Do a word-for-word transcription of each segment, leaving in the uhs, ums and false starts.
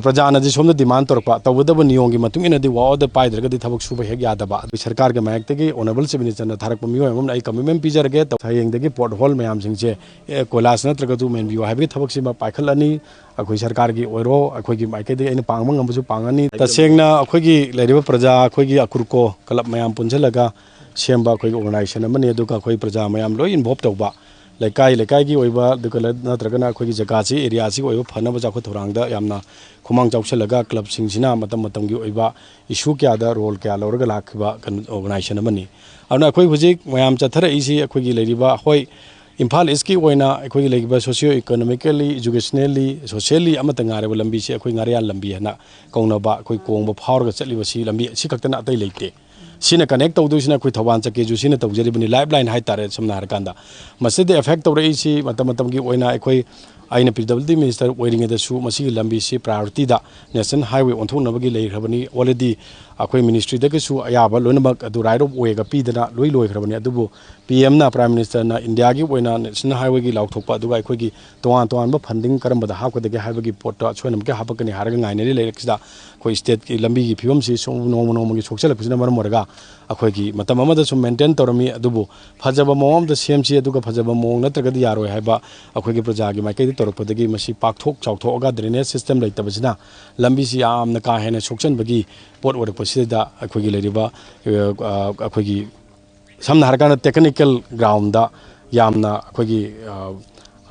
ꯄ꯭ꯔꯖꯥꯅꯗꯤ ꯁꯣꯝꯗ ꯗꯤꯃꯥꯟ ꯇꯧꯔꯛꯄ, ꯇꯧꯒꯗꯕ ꯅꯤꯌꯣꯝꯒꯤ ꯃꯇꯨꯡ ꯏꯟꯅꯗꯤ ꯋꯥꯛ ꯑꯣꯔꯗꯔ ꯄꯥꯏꯗ꯭ꯔꯒꯗꯤ ꯊꯕꯛ ꯁꯨꯕ ꯍꯦꯛ ꯌꯥꯗꯕ꯫ ꯑꯗꯨ ꯁꯔꯀꯥꯔꯒꯤ ꯃꯥꯏꯀꯩꯗꯒꯤ ꯑꯣꯅꯔꯦꯕꯜ ꯆꯤꯐ ꯃꯤꯅꯤꯁꯇꯔꯅ ꯊꯥꯔꯛꯄ ꯃꯤꯑꯣꯏ ꯑꯃꯅ ꯑꯩ ꯀꯃꯤꯠꯃꯦꯟ ꯄꯤꯖꯔꯒꯦ, ꯍꯌꯦꯡꯗꯒꯤ ꯄꯣꯠ ꯍꯣꯜ ꯃꯌꯥꯝꯁꯤꯡꯁꯦ, ꯑꯦ, ꯀꯣꯏꯂꯥꯁ ꯅꯠꯇ꯭ꯔꯒꯁꯨ ꯃꯦꯟꯕꯤꯌꯨ ꯍꯥꯏꯕꯒꯤ ꯊꯕꯛꯁꯤꯃ ꯄꯥꯏꯈꯠꯂꯅꯤ꯫ ꯑꯩꯈꯣꯏ ꯁꯔꯀꯥꯔꯒꯤ ꯑꯣꯏꯔꯣ, ꯑꯩꯈꯣꯏꯒꯤ ꯃꯥꯏꯀꯩꯗꯒꯤ ꯑꯩꯅ ꯄꯥꯡꯕ ꯉꯝꯕꯁꯨ ꯄꯥꯡꯉꯅꯤ꯫ ꯇꯁꯦꯡꯅ ꯑꯩꯈꯣꯏꯒꯤ ꯂꯩꯔꯤꯕ ꯄ꯭ꯔꯖꯥ, ꯑꯩꯈꯣꯏꯒꯤ ꯑꯀꯨꯔꯀꯣ ꯀ꯭ꯂꯕ ꯃꯌꯥꯝ ꯄꯨꯟꯁꯤꯜꯂꯒ ꯁꯦꯝꯕ ꯑꯩꯈꯣꯏꯒꯤ ꯑꯣꯔꯒꯅꯥꯏꯖꯦꯁꯟ ꯑꯃꯅꯤ꯫ ꯑꯗꯨꯒ ꯑꯩꯈꯣꯏ ꯄ꯭ꯔꯖꯥ ꯃꯌꯥꯝ ꯂꯣꯏ ꯏꯟꯚꯣꯜꯕ ꯇꯧꯕ, ꯂꯩꯀꯥꯏ ꯂꯩꯀꯥꯏꯒꯤ ꯑꯣꯏꯕ, ꯑꯗꯨꯒ ꯅꯠꯇ꯭ꯔꯒꯅ ꯑꯩꯈꯣꯏꯒꯤ ꯖꯒꯥꯁꯤ, ꯑꯦꯔꯤꯌꯥꯁꯤꯒꯤ ꯑꯣꯏꯕ ꯐꯅꯕ ꯆꯥꯎꯈꯠ ꯊꯧꯔꯥꯡꯗ ꯌꯥꯝꯅ ꯈꯨꯃꯥꯡ ꯆꯥꯎꯁꯤꯜꯂꯒ ꯀ꯭ꯂꯕꯁꯤꯡꯁꯤꯅ ꯃꯇꯝ ꯃꯇꯝꯒꯤ ꯑꯣꯏꯕ ꯏꯁꯨ ꯀꯌꯥꯗ ꯔꯣꯜ ꯀꯌꯥ ꯂꯧꯔꯒ ꯂꯥꯛꯈꯤꯕ ꯀꯩꯅꯣ, ꯑꯣꯔꯒꯅꯥꯏꯖꯦꯁꯟ ꯑꯃꯅꯤ꯫ ꯑꯗꯨꯅ ꯑꯩꯈꯣꯏ ꯍꯧꯖꯤꯛ ꯃꯌꯥꯝ ꯆꯠꯊꯔꯛꯏꯁꯤ ꯑꯩꯈꯣꯏꯒꯤ ꯂꯩꯔꯤꯕ, ꯍꯣꯏ, ꯏꯝꯐꯥꯜ ꯏꯁꯀꯤ ꯑꯣꯏꯅ ꯑꯩꯈꯣꯏꯒꯤ ꯂꯩꯔꯤꯕ socio economically, educationally, socially ꯑꯃꯠꯇ ꯉꯥꯏꯔꯕ ꯂꯝꯕꯤꯁꯤ ꯑꯩꯈꯣꯏ ꯉꯥꯔꯤꯌꯥꯟ ꯂꯝꯕꯤ ꯍꯥꯏꯅ ꯀꯧꯅꯕ ꯑꯩꯈꯣꯏ ꯀꯣꯡꯕ ꯐꯥꯎꯔꯒ ꯆꯠꯂꯤꯕꯁꯤ ꯂꯝꯕꯤ ꯑꯁꯤ ꯈꯛꯇꯅ ꯑꯇꯩ ꯂꯩꯇꯦ꯫ ꯁꯤꯅ ꯀꯅꯦꯛ ꯇꯧꯗꯣꯏꯁꯤꯅ ꯑꯩꯈꯣꯏ ꯊꯧꯕꯥꯜ ꯆꯠꯀꯦꯁꯨ ꯁꯤꯅ ꯇꯧꯖꯔꯤꯕꯅꯤ, ꯂꯥꯏꯐ ꯂꯥꯏꯟ ꯍꯥꯏꯇꯥꯔꯦ꯫ ꯁꯝꯅ ꯍꯥꯏꯔꯀꯥꯟꯗ ꯃꯁꯤꯗ ꯑꯦꯐꯦꯛ ꯇꯧꯔꯛꯏꯁꯤ ꯃꯇꯝ ꯃꯇꯝꯒꯤ ꯑꯣꯏꯅ ꯑꯩꯈꯣꯏ, ꯑꯩꯅ ꯄꯤ ꯗꯕ꯭ꯂꯤꯎ ꯗꯤ ꯃꯤꯅꯤꯁꯇꯔ ꯑꯣꯏꯔꯤꯉꯩꯗꯁꯨ ꯃꯁꯤꯒꯤ ꯂꯝꯕꯤꯁꯤ ꯄ꯭ꯔꯥꯏꯌꯣꯔꯤꯇꯤꯗ ꯅꯦꯁꯅꯦꯜ ꯍꯥꯏꯋꯦ ꯑꯣꯟꯊꯣꯛꯅꯕꯒꯤ ꯂꯩꯈ꯭ꯔꯕꯅꯤ꯫ ꯑꯣꯜꯔꯦꯗꯤ ꯑꯩꯈꯣꯏ ꯃꯤꯅꯤꯁꯇ꯭ꯔꯤꯗꯒꯤꯁꯨ ꯑꯌꯥꯕ ꯂꯣꯏꯅꯃꯛ ꯑꯗꯨ ꯔꯥꯏꯠ ꯑꯣꯐ ꯋꯦꯒ ꯄꯤꯗꯅ ꯂꯣꯏ ꯂꯣꯏꯈ꯭ꯔꯕꯅꯤ꯫ ꯑꯗꯨꯕꯨ ꯄꯤ ꯑꯦꯝꯅ, ꯄ꯭ꯔꯥꯏꯝ ꯃꯤꯅꯤꯁꯇꯔꯅ ꯏꯟꯗꯤꯌꯥꯒꯤ ꯑꯣꯏꯅ ꯅꯦꯁꯅꯦꯜ ꯍꯥꯏꯋꯦꯒꯤ ꯂꯥꯎꯊꯣꯛꯄ, ꯑꯗꯨꯒ ꯑꯩꯈꯣꯏꯒꯤ ꯇꯣꯉꯥꯟ ꯇꯣꯉꯥꯟꯕ ꯐꯟꯗꯤꯡ ꯀꯔꯝꯕꯗ ꯍꯥꯞꯀꯗꯒꯦ ꯍꯥꯏꯕꯒꯤ ꯄꯣꯠꯇ ꯁꯣꯏꯗꯅꯃꯛꯀꯤ ꯍꯥꯞꯄꯛꯀꯅꯤ ꯍꯥꯏꯔꯒ ꯉꯥꯏꯅꯔꯤ ꯂꯩꯔꯛꯁꯤꯗ꯫ ꯑꯩꯈꯣꯏ ꯁ꯭ꯇꯦꯠꯀꯤ ꯂꯝꯕꯤꯒꯤ ꯐꯤꯕꯝꯁꯤ ꯁꯨꯝ ꯅꯣꯡꯃ ꯅꯣꯡꯃꯒꯤ ꯁꯣꯛꯆꯜꯂꯛꯄꯁꯤꯅ ꯃꯔꯝ ꯑꯣꯏꯔꯒ ꯑꯩꯈꯣꯏꯒꯤ ꯃꯇꯝ ꯑꯃꯗ ꯁꯨꯝ ꯃꯦꯟꯇꯦꯟ ꯇꯧꯔꯝꯃꯤ꯫ ꯑꯗꯨꯕꯨ ꯐꯖꯕ ꯃꯑꯣꯡ ꯑꯃꯗ ꯁꯦꯝꯁꯤ, ꯑꯗꯨꯒ ꯐꯖꯕ ꯃꯑꯣꯡ ꯅꯠꯇ꯭ꯔꯒꯗꯤ ꯌꯥꯔꯣꯏ ꯍꯥꯏꯕ ꯑꯩꯈꯣꯏꯒꯤ ꯄ꯭ꯔꯖꯥꯒꯤ ꯃꯥꯏꯀꯩꯗ ꯇꯧꯔꯛꯄꯗꯒꯤ ꯃꯁꯤ ꯄꯥꯛꯊꯣꯛ ꯆꯥꯎꯊꯣꯛꯑꯒ ꯗ꯭ꯔꯦꯅꯦꯖ ꯁꯤꯁꯇꯦꯝ ꯂꯩꯇꯕꯁꯤꯅ ꯂꯝꯕꯤꯁꯤ ꯌꯥꯝꯅ ꯀꯥ ꯍꯦꯟꯅ ꯁꯣꯛꯆꯟꯕꯒꯤ ꯄꯣꯠ ꯑꯣꯏꯔꯛꯄꯁꯤꯗ ꯑꯩꯈꯣꯏꯒꯤ ꯂꯩꯔꯤꯕ, ꯑ, ꯑꯩꯈꯣꯏꯒꯤ ꯁꯝꯅ ꯍꯥꯏꯔꯀꯥꯟꯗ ꯇꯦꯛꯅꯤꯀꯦꯜ ꯒ꯭ꯔꯥꯎꯟꯗ ꯌꯥꯝꯅ ꯑꯩꯈꯣꯏꯒꯤ, ꯑ,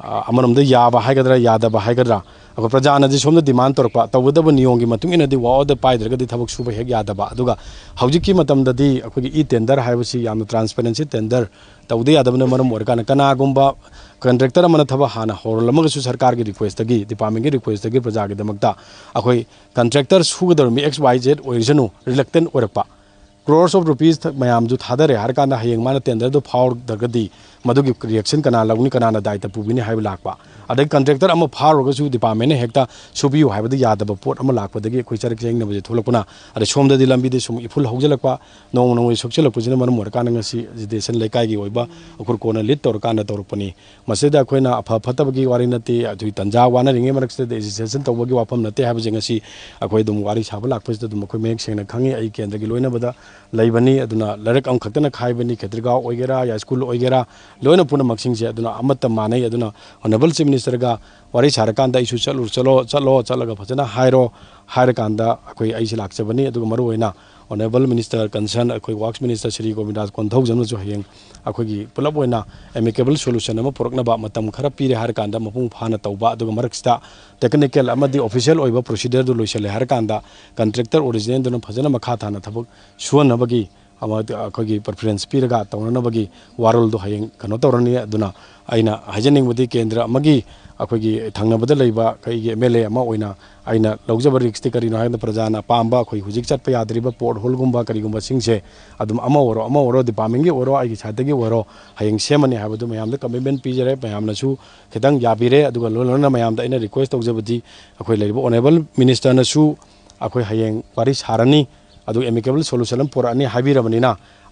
ꯑ, ꯑꯃꯔꯣꯝꯗ ꯌꯥꯕ ꯍꯥꯏꯒꯗ꯭ꯔꯥ, ꯌꯥꯗꯕ ꯍꯥꯏꯒꯗ꯭ꯔꯥ, ꯑꯩꯈꯣꯏ ꯄ꯭ꯔꯖꯥꯅꯗꯤ ꯁꯣꯝꯗ ꯗꯤꯃꯥꯟ ꯇꯧꯔꯛꯄ, ꯇꯧꯒꯗꯕ ꯅꯤꯌꯣꯝꯒꯤ ꯃꯇꯨꯡ ꯏꯟꯅꯗꯤ ꯋꯥꯛ ꯑꯣꯔꯗꯔ ꯄꯥꯏꯗ꯭ꯔꯒꯗꯤ ꯊꯕꯛ ꯁꯨꯕ ꯍꯦꯛ ꯌꯥꯗꯕ꯫ ꯑꯗꯨꯒ ꯍꯧꯖꯤꯛꯀꯤ ꯃꯇꯝꯗꯗꯤ ꯑꯩꯈꯣꯏꯒꯤ ꯏ ꯇꯦꯟꯗꯔ ꯍꯥꯏꯕꯁꯤ ꯌꯥꯝꯅ ꯇ꯭ꯔꯥꯟꯁꯄꯦꯔꯦꯟꯁꯤ ꯇꯦꯟꯗꯔ ꯇꯧꯗ ꯌꯥꯗꯕꯅ ꯃꯔꯝ ꯑꯣꯏꯔꯀꯥꯟꯗ ꯀꯅꯥꯒꯨꯝꯕ ꯀꯟꯇ꯭ꯔꯦꯛꯇꯔ ꯑꯃꯅ ꯊꯕꯛ ꯍꯥꯟꯅ ꯍꯧꯔꯝꯂꯝꯃꯒꯁꯨ ꯁꯔꯀꯥꯔꯒꯤ ꯔꯤꯀ꯭ꯋꯦꯁꯇꯒꯤ, ꯗꯤꯄꯥꯔꯠꯃꯦꯟꯒꯤ ꯔꯤꯀ꯭ꯋꯦꯁꯇꯒꯤ ꯄ꯭ꯔꯖꯥꯒꯤꯗꯃꯛꯇ ꯑꯩꯈꯣꯏ ꯀꯟꯇ꯭ꯔꯦꯛꯇꯔ ꯁꯨꯒꯗꯧꯔꯤꯕ ꯃꯤ ꯑꯦꯛꯁ ꯋꯥꯏ ꯖꯦꯠ ꯑꯣꯏꯔꯁꯅꯨ, ꯔꯤꯂꯛꯇꯦꯟ ꯑꯣꯏꯔꯛꯄ꯫ ꯀ꯭ꯔꯣꯔꯁ ꯑꯣꯐ ꯔꯨꯄꯤꯁ ꯃꯌꯥꯝꯗꯨ ꯊꯥꯗꯔꯦ ꯍꯥꯏꯔꯀꯥꯟꯗ ꯍꯌꯦꯡ ꯃꯥꯅ ꯇꯦꯟꯗꯔꯗꯨ ꯐꯥꯎꯗ꯭ꯔꯒꯗꯤ ꯃꯗꯨꯒꯤ ꯔꯤꯑꯦꯛꯁꯟ ꯀꯅꯥ ꯂꯧꯅꯤ, ꯀꯅꯥꯅ ꯗꯥꯏꯇ ꯄꯨꯕꯤꯅꯤ ꯍꯥꯏꯕ ꯂꯥꯛꯄ꯫ ꯑꯗꯩ ꯀꯟꯇ꯭ꯔꯦꯛꯇꯔ ꯑꯃ ꯐꯥꯔꯨꯔꯒꯁꯨ ꯗꯤꯄꯥꯔꯠꯃꯦꯟꯅ ꯍꯦꯛꯇ ꯁꯨꯕꯤꯌꯨ ꯍꯥꯏꯕꯗ ꯌꯥꯗꯕ ꯄꯣꯠ ꯑꯃ ꯂꯥꯛꯄꯗꯒꯤ ꯑꯩꯈꯣꯏ ꯆꯔꯛ ꯆꯦꯡꯅꯕꯁꯦ ꯊꯣꯛꯂꯛꯄꯅ, ꯑꯗꯩ ꯁꯣꯝꯗꯗꯤ ꯂꯝꯕꯤꯗ ꯁꯨꯝ ꯏꯐꯨꯜ ꯍꯧꯖꯤꯜꯂꯛꯄ, ꯅꯣꯡꯃ ꯅꯣꯡꯃꯒꯤ ꯁꯣꯛꯆꯤꯜꯂꯛꯄꯁꯤꯅ ꯃꯔꯝ ꯑꯣꯏꯔꯀꯥꯟꯗ ꯉꯁꯤ ꯑꯦꯖꯤꯇꯦꯁꯟ ꯂꯩꯀꯥꯏꯒꯤ ꯑꯣꯏꯕ ꯑꯩꯈꯣꯏ ꯀꯣꯟꯅ ꯂꯤꯗ ꯇꯧꯔꯀꯥꯟꯗ ꯇꯧꯔꯛꯄꯅꯤ꯫ ꯃꯁꯤꯗ ꯑꯩꯈꯣꯏꯅ ꯑꯐ ꯐꯠꯇꯕꯒꯤ ꯋꯥꯔꯤ ꯅꯠꯇꯦ, ꯑꯗꯨꯒꯤ ꯇꯟꯖꯥ ꯋꯥꯅꯔꯤꯉꯩ ꯃꯔꯛꯁꯤꯗ ꯑꯦꯖꯤꯇꯦꯁꯟ ꯇꯧꯕꯒꯤ ꯋꯥꯐꯝ ꯅꯠꯇꯦ ꯍꯥꯏꯕꯁꯦ ꯉꯁꯤ ꯑꯩꯈꯣꯏ ꯑꯗꯨꯝ ꯋꯥꯔꯤ ꯁꯥꯕ ꯂꯥꯛꯄꯁꯤꯗ ꯑꯗꯨꯝ ꯑꯩꯈꯣꯏ ꯃꯌꯦꯛ ꯁꯦꯡꯅ ꯈꯪꯉꯤ꯫ ꯑꯩ ꯀꯦꯟꯗ꯭ꯔꯒꯤ ꯂꯣꯏꯅꯕꯗ ꯂꯩꯕꯅꯤ꯫ ꯑꯗꯨꯅ ꯂꯥꯏꯔꯤꯛ ꯑꯃꯈꯛꯇꯅ ꯈꯥꯏꯕꯅꯤ, ꯈꯦꯇ꯭ꯔꯤꯒꯥꯎ ꯑꯣꯏꯒꯦꯔꯥ, ꯌꯥꯏꯁ꯭ꯀꯨꯜ ꯑꯣꯏꯒꯦꯔꯥ, ꯂꯣꯏꯅ ꯄꯨꯝꯅꯃꯛꯁꯤꯡꯁꯦ ꯑꯗꯨꯅ ꯑꯃꯠꯇ ꯃꯥꯟꯅꯩ꯫ ꯑꯗꯨꯅ ꯑꯣꯅꯔꯦꯕꯜ ꯆꯤꯐ ꯃꯤꯅꯤꯁꯇꯔꯒ ꯋꯥꯔꯤ ꯁꯥꯔꯀꯥꯟꯗ ꯑꯩꯁꯨ ꯆꯠꯂꯨ, ꯆꯠꯂꯣ, ꯆꯠꯂꯣ, ꯆꯠꯂꯒ ꯐꯖꯅ ꯍꯥꯏꯔꯣ ꯍꯥꯏꯔꯀꯥꯟꯗ ꯑꯩꯈꯣꯏ ꯑꯩꯁꯦ ꯂꯥꯛꯆꯕꯅꯤ꯫ ꯑꯗꯨꯒ ꯃꯔꯨꯑꯣꯏꯅ ꯑꯣꯅꯔꯦꯕꯜ ꯃꯤꯅꯤꯁꯇꯔ ꯀꯟꯁꯔꯟ ꯑꯩꯈꯣꯏ ꯋꯥꯔꯛꯁ ꯃꯤꯅꯤꯁꯇꯔ ꯁ꯭ꯔꯤ ꯒꯣꯕꯤꯟꯗꯥꯁ ꯀꯣꯟꯊꯧꯖꯝꯅꯁꯨ ꯍꯌꯦꯡ ꯑꯩꯈꯣꯏꯒꯤ ꯄꯨꯂꯞ ꯑꯣꯏꯅ ꯑꯦꯃꯤꯀꯦꯕꯜ ꯁꯣꯂꯨꯁꯟ ꯑꯃ ꯄꯨꯔꯛꯅꯕ ꯃꯇꯝ ꯈꯔ ꯄꯤꯔꯦ ꯍꯥꯏꯔꯀꯥꯟꯗ ꯃꯄꯨꯡ ꯐꯥꯅ ꯇꯧꯕ, ꯑꯗꯨꯒ ꯃꯔꯛꯁꯤꯗ ꯇꯦꯛꯅꯤꯀꯦꯜ ꯑꯃꯗꯤ ꯑꯣꯐꯤꯁꯤꯌꯦꯜ ꯑꯣꯏꯕ ꯄ꯭ꯔꯣꯁꯤꯗꯔꯗꯨ ꯂꯣꯏꯁꯤꯜꯂꯦ ꯍꯥꯏꯔꯀꯥꯟꯗ ꯀꯟꯇ꯭ꯔꯦꯛꯇꯔ ꯑꯣꯔꯤꯖꯤꯅꯦꯜꯗꯨꯅ ꯐꯖꯅ ꯃꯈꯥ ꯇꯥꯅ ꯊꯕꯛ ꯁꯨꯍꯟꯅꯕꯒꯤ ꯑꯃ ꯑꯩꯈꯣꯏꯒꯤ ꯄ꯭ꯔꯤꯐꯔꯦꯟꯁ ꯄꯤꯔꯒ ꯇꯧꯅꯅꯕꯒꯤ ꯋꯥꯔꯣꯜꯗꯣ ꯍꯌꯦꯡ ꯀꯩꯅꯣ ꯇꯧꯔꯅꯤ꯫ ꯑꯗꯨꯅ ꯑꯩꯅ ꯍꯥꯏꯖꯅꯤꯡꯕꯗꯤ ꯀꯦꯟꯗ꯭ꯔ ꯑꯃꯒꯤ ꯑꯩꯈꯣꯏꯒꯤ ꯊꯪꯅꯕꯗ ꯂꯩꯕ ꯑꯩꯒꯤ ꯑꯦꯝ ꯑꯦꯜ ꯑꯦ ꯑꯃ ꯑꯣꯏꯅ ꯑꯩꯅ ꯂꯧꯖꯕ ꯔꯤꯛꯁꯇꯤ ꯀꯔꯤꯅꯣ ꯍꯥꯏꯕꯗ ꯄ꯭ꯔꯖꯥꯅ ꯑꯄꯥꯝꯕ ꯑꯩꯈꯣꯏ ꯍꯧꯖꯤꯛ ꯆꯠꯄ ꯌꯥꯗ꯭ꯔꯤꯕ ꯄꯣꯠ ꯍꯣꯜꯒꯨꯝꯕ ꯀꯔꯤꯒꯨꯝꯕꯁꯤꯡꯁꯦ ꯑꯗꯨꯝ ꯑꯃ ꯑꯣꯏꯔꯣ ꯑꯃ ꯑꯣꯏꯔꯣ ꯗꯤꯄꯥꯔꯠꯃꯦꯟꯒꯤ ꯑꯣꯏꯔꯣ ꯑꯩꯒꯤ ꯁꯥꯏꯠꯇꯒꯤ ꯑꯣꯏꯔꯣ ꯍꯌꯦꯡ ꯁꯦꯝꯃꯅꯤ ꯍꯥꯏꯕꯗꯨ ꯃꯌꯥꯝꯗ ꯀꯃꯤꯠꯃꯦꯟ ꯄꯤꯖꯔꯦ꯫ ꯃꯌꯥꯝꯅꯁꯨ ꯈꯤꯇꯪ ꯌꯥꯕꯤꯔꯦ꯫ ꯑꯗꯨꯒ ꯂꯣꯏ ꯂꯣꯏꯅꯅ ꯃꯌꯥꯝꯗ ꯑꯩꯅ ꯔꯤꯀ꯭ꯋꯦꯁ ꯇꯧꯖꯕꯗꯤ ꯑꯩꯈꯣꯏ ꯂꯩꯔꯤꯕ ꯑꯣꯅꯔꯦꯕꯜ ꯃꯤꯅꯤꯁꯇꯔꯅꯁꯨ ꯑꯩꯈꯣꯏ ꯍꯌꯦꯡ ꯋꯥꯔꯤ ꯁꯥꯔꯅꯤ, ꯑꯗꯨꯒ ꯑꯦꯃꯤꯀꯦꯕꯜ ꯁꯣꯂꯨꯁꯟ ꯑꯃ ꯄꯨꯔꯛꯑꯅꯤ ꯍꯥꯏꯕꯤꯔꯕꯅꯤꯅ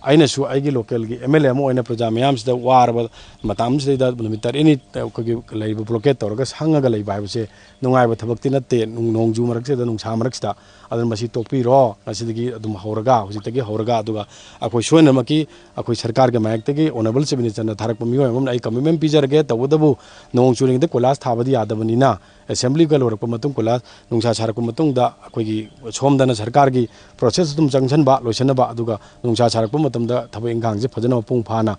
ꯑꯩꯅꯁꯨ ꯑꯩꯒꯤ ꯂꯣꯀꯦꯜꯒꯤ ꯑꯦꯝ ꯑꯦꯜ ꯑꯦ ꯑꯃ ꯑꯣꯏꯅ ꯄ꯭ꯔꯖꯥ ꯃꯌꯥꯝꯁꯤꯗ ꯋꯥꯔꯕ ꯃꯇꯝꯁꯤꯗꯩꯗ ꯅꯨꯃꯤꯠ ꯇꯔꯦꯠꯅꯤ ꯑꯩꯈꯣꯏꯒꯤ ꯂꯩꯔꯤꯕ ꯕ꯭ꯂꯣꯀꯦꯠ ꯇꯧꯔꯒ ꯁꯪꯉꯒ ꯂꯩꯕ ꯍꯥꯏꯕꯁꯦ ꯅꯨꯡꯉꯥꯏꯕ ꯊꯕꯛꯇꯤ ꯅꯠꯇꯦ꯫ ꯅꯣꯡ-, ꯅꯣꯡꯖꯨ ꯃꯔꯛꯁꯤꯗ, ꯅꯨꯡꯁꯥ ꯃꯔꯛꯁꯤꯗ꯫ ꯑꯗꯨꯅ ꯃꯁꯤ ꯇꯣꯛꯄꯤꯔꯣ, ꯉꯁꯤꯗꯒꯤ ꯑꯗꯨꯝ ꯍꯧꯔꯒ, ꯍꯧꯖꯤꯛꯇꯒꯤ ꯍꯧꯔꯒ, ꯑꯗꯨꯒ ꯑꯩꯈꯣꯏ ꯁꯣꯏꯗꯅꯃꯛꯀꯤ ꯑꯩꯈꯣꯏ ꯁꯔꯀꯥꯔꯒꯤ ꯃꯥꯏꯀꯩꯗꯒꯤ ꯑꯣꯅꯔꯦꯕꯜ ꯆꯤꯐ ꯃꯤꯅꯤꯁꯇꯔꯅ ꯊꯥꯔꯛꯄ ꯃꯤꯑꯣꯏ ꯑꯃꯅ ꯑꯩ ꯀꯃꯤꯠꯃꯦꯟ ꯄꯤꯖꯔꯒꯦ꯫ ꯇꯧꯕꯇꯕꯨ ꯅꯣꯡ ꯆꯨꯔꯤꯉꯩꯗ ꯀꯣꯏꯂꯥꯁ ꯊꯥꯕꯗꯤ ꯌꯥꯗꯕꯅꯤꯅ ꯑꯦꯁꯦꯝꯕ꯭ꯂꯤꯒ ꯂꯣꯏꯔꯛꯄ ꯃꯇꯨꯡ, ꯀꯣꯏꯂꯥꯁ ꯅꯨꯡꯁꯥ ꯁꯥꯔꯛꯄ ꯃꯇꯨꯡꯗ ꯑꯩꯈꯣꯏꯒꯤ ꯁꯣꯝꯗꯅ ꯁꯔꯀꯥꯔꯒꯤ ꯄ꯭ꯔꯣꯁꯦꯁ ꯑꯗꯨꯝ ꯆꯪꯁꯤꯟꯕ, ꯂꯣꯏꯁꯤꯟꯅꯕ, ꯑꯗꯨꯒ ꯅꯨꯡꯁꯥ ꯁꯥꯔꯛꯄ ꯃꯇꯝꯗ ꯊꯕꯛ ꯏꯪꯈꯥꯡꯁꯦ ꯐꯖꯅ ꯃꯄꯨꯡ ꯐꯥꯅ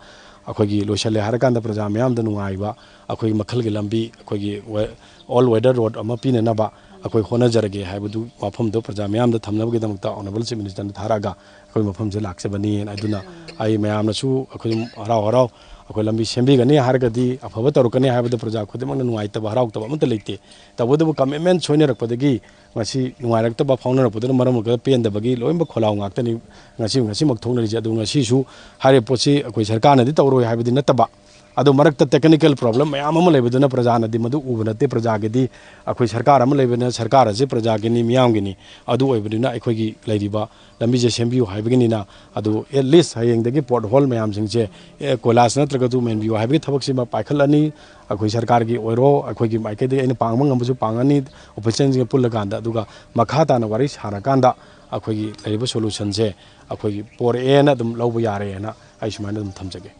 ꯑꯩꯈꯣꯏꯒꯤ ꯂꯣꯏꯁꯤꯜꯂꯦ ꯍꯥꯏꯔꯀꯥꯟꯗ ꯄ꯭ꯔꯖꯥ ꯃꯤꯌꯥꯝꯗ ꯅꯨꯡꯉꯥꯏꯕ, ꯑꯩꯈꯣꯏꯒꯤ ꯃꯈꯜꯒꯤ ꯂꯝꯕꯤ, ꯑꯩꯈꯣꯏꯒꯤ ꯋꯦ-, ꯑꯣꯜ ꯋꯦꯗꯔ ꯔꯣꯗ ꯑꯃ ꯄꯤꯅꯅꯕ ꯑꯩꯈꯣꯏ ꯍꯣꯠꯅꯖꯔꯒꯦ ꯍꯥꯏꯕꯗꯨ ꯋꯥꯐꯝꯗꯣ ꯄ꯭ꯔꯖꯥ ꯃꯤꯌꯥꯝꯗ ꯊꯝꯅꯕꯒꯤꯗꯃꯛꯇ ꯑꯣꯅꯔꯦꯕꯜ ꯆꯤꯐ ꯃꯤꯅꯤꯁꯇꯔꯅ ꯊꯥꯔꯛꯑꯒ ꯑꯩꯈꯣꯏ ꯃꯐꯝꯁꯦ ꯂꯥꯛꯆꯕꯅꯤ꯫ ꯑꯗꯨꯅ ꯑꯩ ꯃꯌꯥꯝꯅꯁꯨ ꯑꯩꯈꯣꯏ ꯍꯔꯥꯎ ꯍꯔꯥꯎ ꯑꯩꯈꯣꯏ ꯂꯝꯕꯤ ꯁꯦꯝꯕꯤꯒꯅꯤ ꯍꯥꯏꯔꯒꯗꯤ, ꯑꯐꯕ ꯇꯧꯔꯛꯀꯅꯤ ꯍꯥꯏꯕꯗ ꯄ꯭ꯔꯖꯥ ꯈꯨꯗꯤꯡꯃꯛꯅ ꯅꯨꯡꯉꯥꯏꯇꯕ, ꯍꯔꯥꯎꯇꯕ ꯑꯃꯠꯇ ꯂꯩꯇꯦ꯫ ꯇꯧꯕꯇꯕꯨ ꯀꯃꯤꯠꯃꯦꯟ ꯁꯣꯏꯅꯔꯛꯄꯗꯒꯤ ꯉꯁꯤ ꯅꯨꯡꯉꯥꯏꯔꯛꯇꯕ ꯐꯥꯎꯅꯔꯛꯄꯗꯨꯅ ꯃꯔꯝ ꯑꯣꯏꯔꯒ ꯄꯦꯟꯗꯕꯒꯤ ꯂꯣꯏꯅꯃꯛ ꯈꯣꯜꯂꯥꯎ ꯉꯥꯛꯇꯅꯤ ꯉꯁꯤ, ꯉꯁꯤꯃꯛ ꯊꯣꯛꯅꯔꯤꯁꯦ꯫ ꯑꯗꯨ ꯉꯁꯤꯁꯨ ꯍꯥꯏꯔꯤꯕ ꯄꯣꯠꯁꯤ ꯑꯩꯈꯣꯏ ꯁꯔꯀꯥꯔꯅꯗꯤ ꯇꯧꯔꯣꯏ ꯍꯥꯏꯕꯗꯤ ꯅꯠꯇꯕ, ꯑꯗꯨ ꯃꯔꯛꯇ technical problem ꯃꯌꯥꯝ ꯑꯃ ꯂꯩꯕꯗꯨꯅ ꯄ꯭ꯔꯖꯥꯅꯗꯤ ꯃꯗꯨ ꯎꯕ ꯅꯠꯇꯦ꯫ ꯄ꯭ꯔꯖꯥꯒꯤꯗꯤ, ꯑꯩꯈꯣꯏ ꯁꯔꯀꯥꯔ ꯑꯃ ꯂꯩꯕꯅ, ꯁꯔꯀꯥꯔ ꯑꯁꯤ ꯄ꯭ꯔꯖꯥꯒꯤꯅꯤ, ꯃꯤꯌꯥꯝꯒꯤꯅꯤ꯫ ꯑꯗꯨ ꯑꯣꯏꯕꯅꯤꯅ ꯑꯩꯈꯣꯏꯒꯤ ꯂꯩꯔꯤꯕ ꯂꯝꯕꯤꯁꯦ ꯁꯦꯝꯕꯤꯌꯨ ꯍꯥꯏꯕꯒꯤꯅꯤꯅ, ꯑꯗꯨ at least ꯍꯌꯦꯡꯗꯒꯤ pothole ꯃꯌꯥꯝꯁꯤꯡꯁꯦ, ꯑꯦ, ꯀꯣꯏꯂꯥꯁ ꯅꯠꯇ꯭ꯔꯒꯁꯨ ꯃꯦꯟꯕꯤꯌꯨ ꯍꯥꯏꯕꯒꯤ ꯊꯕꯛꯁꯤꯃ ꯄꯥꯏꯈꯠꯂꯅꯤ꯫ ꯑꯩꯈꯣꯏ ꯁꯔꯀꯥꯔꯒꯤ ꯑꯣꯏꯔꯣ, ꯑꯩꯈꯣꯏꯒꯤ ꯃꯥꯏꯀꯩꯗꯒꯤ ꯑꯩꯅ ꯄꯥꯡꯕ ꯉꯝꯕꯁꯨ ꯄꯥꯡꯉꯅꯤ, officialꯁꯤꯡꯒ ꯄꯨꯜꯂꯀꯥꯟꯗ꯫ ꯑꯗꯨꯒ ꯃꯈꯥ ꯇꯥꯅ ꯋꯥꯔꯤ ꯁꯥꯔꯀꯥꯟꯗ ꯑꯩꯈꯣꯏꯒꯤ ꯂꯩꯔꯤꯕ solutionꯁꯦ ꯑꯩꯈꯣꯏꯒꯤ ꯄꯣꯔꯛꯑꯦꯅ ꯑꯗꯨꯝ ꯂꯧꯕ ꯌꯥꯔꯦꯅ ꯑꯩ ꯁꯨꯃꯥꯏꯅ ꯑꯗꯨꯝ ꯊꯝꯖꯒꯦ꯫